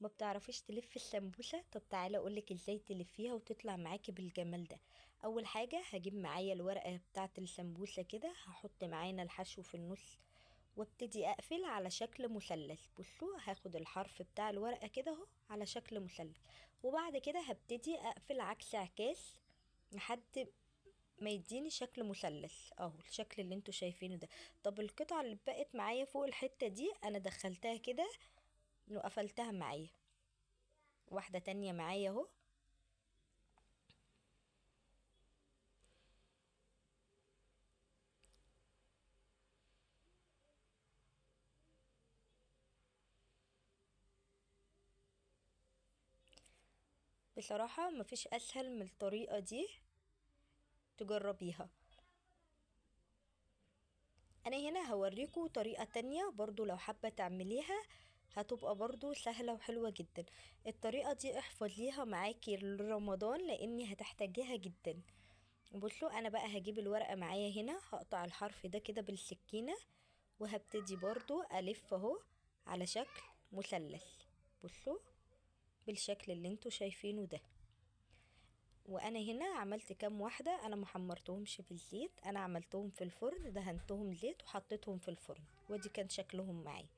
ما بتعرفيش تلفي السمبوسة؟ طب تعالى اقولك ازاي تلفيها وتطلع معاكي بالجمال ده. اول حاجة هجيب معايا الورقة بتاعة السمبوسة كده، هحط معانا الحشو في النص وابتدي اقفل على شكل مثلث. بصوا هاخد الحرف بتاع الورقة كده اهو على شكل مثلث، وبعد كده هبتدي اقفل عكس عكاس لحد ما يديني شكل مثلث اهو، الشكل اللي انتوا شايفينه ده. طب القطعة اللي بقت معايا فوق الحتة دي انا دخلتها كده وقفلتها معايا، واحدة تانية معايا اهو. بصراحة مفيش اسهل من الطريقة دي تجربيها. انا هنا هوريكم طريقة تانية برضو لو حابة تعمليها، هتبقى برضو سهلة وحلوة جدا. الطريقة دي احفظيها معاكي لرمضان لاني هتحتاجيها جدا. بصوا انا بقى هجيب الورقة معايا هنا، هقطع الحرف ده كده بالسكينة وهبتدي برضو الف اهو على شكل مثلث. بصوا بالشكل اللي انتوا شايفينه ده. وانا هنا عملت كام واحدة، انا ما حمرتهمش في الزيت، انا عملتهم في الفرن، دهنتهم زيت وحطيتهم في الفرن، ودي كان شكلهم معايا.